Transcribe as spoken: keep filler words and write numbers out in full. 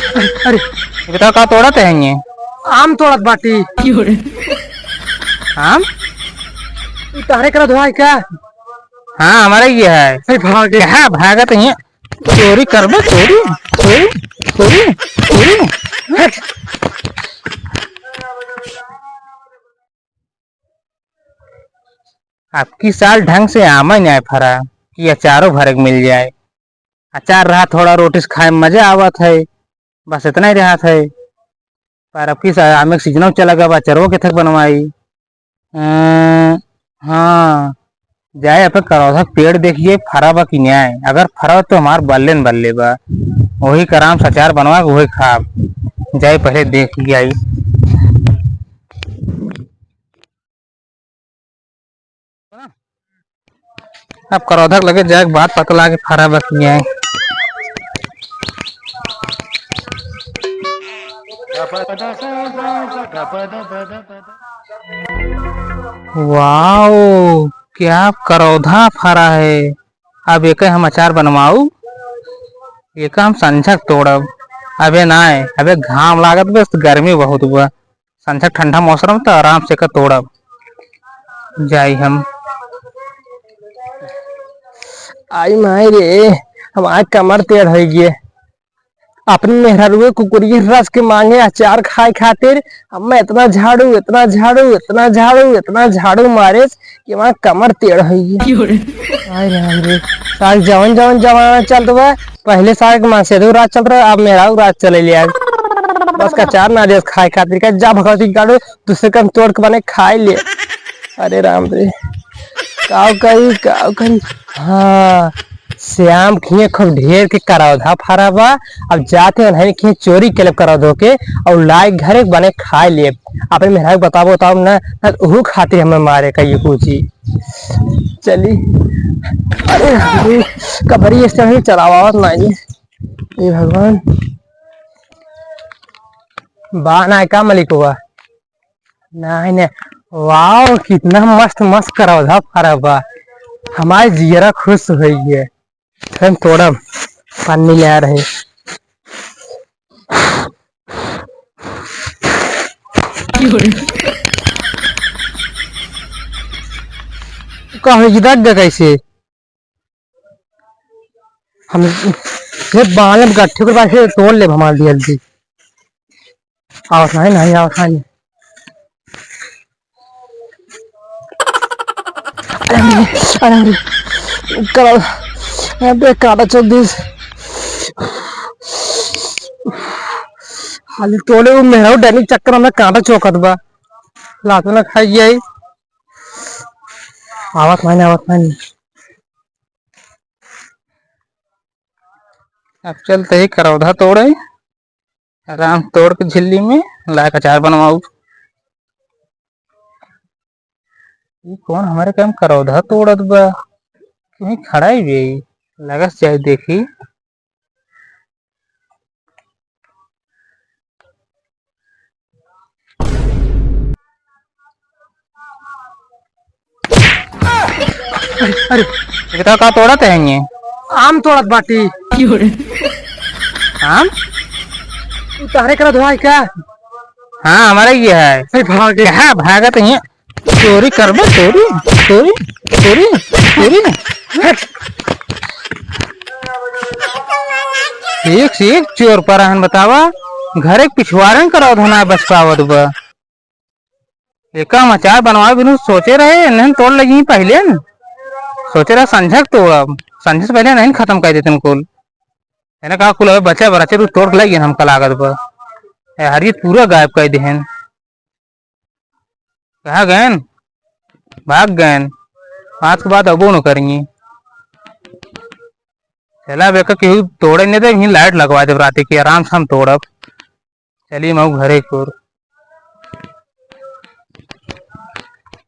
अरे, ये बताओ, का तोड़त है ये? आम तोड़त बाटी। आम? ई तहरे करत हुआ है का? हाँ, हमारा ये है। अरे, भागे। कहाँ भागत है? चोरी करबे, चोरी, चोरी, चोरी, चोरी। हट। अबकी साल ढंग से आमे नाय फरा कि अचारो भरे के मिल जाए। अचार रहा थोड़ा, रोटी से खाए में मजा आवत है, बस इतना ही रहत है। पर अबकी साल आमे के सीजनो चला गवा, अचरवो के थक बनवाई। अं, हाँ, जाए अपन करौधा के पेड़ देखिए, फरा बा कि नाय। अगर फरा तो हमार बल्ले न बल्ले बा, वही कराम से अचार बनवा के वही खाब। जाए पहले देख के आई। अब करौधा के लगे जाए के बाद पता लागे फरा बा कि नाय। वाओ, क्या करौधा फरा है। अब एके हम अचार बनवाऊ, एके हम संझक तोड़ब। अबे नाय, अबे घाम लागत बस, गर्मी बहुत बा। संझक ठंडा मौसम त आराम से एके तोड़ब। जाई हम। आई माई रे, हमार कमर टेढ़ होइ गए। अपने मेहरारुए कुकुरिये रस के मांगे अचार खाए खातिर, अब मैं इतना झाड़ू, इतना झाड़ू, इतना झाड़ू, इतना झाड़ू मारे कि हमार कमर टेढ़ होइ गए। क्यों रे? हाय रे, हाय रे। साग जवन जवन जमाना चलत बा, पहले साग के मांसेदू राज चलत रहा, अब मेहरारू राज चले लिया। बस का अचार ना देस खाए खातिर, का जा भगवती काटो, दूसरे कन तोड़ के बने खाए ले। अरे राम रे, काव करी, काव करी। हाँ, श्याम खिए खूब ढेर के करौधा फरा बा। अब जाते उन्हें खिए चोरी के लेब करौधो के और लाए घरे बने खाए लेब। अपने मेहरारू के बताबो, बताओ ना, ना उहू खातिर हमें मारे का ये कुची। चली। अरे, अरे, कबरी इस तरह चलावत ना ये। ए भगवान। बा ना का मलिकवा? नहीं, नहीं। वाओ, कितना मस्त, मस्त करौधा फरा बा। हमार जियरा खुश होइ गए। हम तोड़ब, पानी ले आ रहे। का हो, ये दग गया कैसे? हम ये बाल में गट्ठे के पास से तोड़ लेब हमार दियल जी। आवत नाही, नाही आवत नाही। अरे, अरे, अरे, करल, अबे कांटा चोक दिस। हाली तोड़े वो मेहरारू डैनी चक्कर में कांटा चोकत बा। लातो ना खाई गई। आवत नाही, आवत नाही। अब चलते ही करौधा तोड़े, आराम तोड़ के झिल्ली में लाके अचार बनवाऊ। ई कौन हमारे काम करौधा तोड़त बा? कहीं खड़ा ही बे, लगस जाए देखी। अरे, अरे, ये तो का तोड़त है ये? आम तोड़त बाटी। आम? तू तहरे करा धोआई का? हाँ, हमारे ये है। अरे, भागे। कहाँ भागत है? चोरी करबे, चोरी, चोरी, चोरी, चोरी। एक से एक चोर पर रहन बतावा, घरे के पिछवारन करौधा ना बच पावत बा। एका हम अचार बनवाए बिनु सोचे रहे, इन्हन तोड़ लगी पहले न। सोचे रहे संझक तोड़ब, संझक से पहले नहीं खत्म कर देते कुल। इन्हें कहा कुल अबे बचे बराचे तू तोड़ के लगी हमका लागत बा। ए हरियत पूरा गायब कर देहन। कहाँ गएन? भाग गएन। आज के बाद अबो न करेंगे। चला, अब एका केहू तोड़े नहीं दे, यहीं लाइट लगवा देब राती की, आराम से हम तोड़ब। चलिए, मऊ घरे की ओर।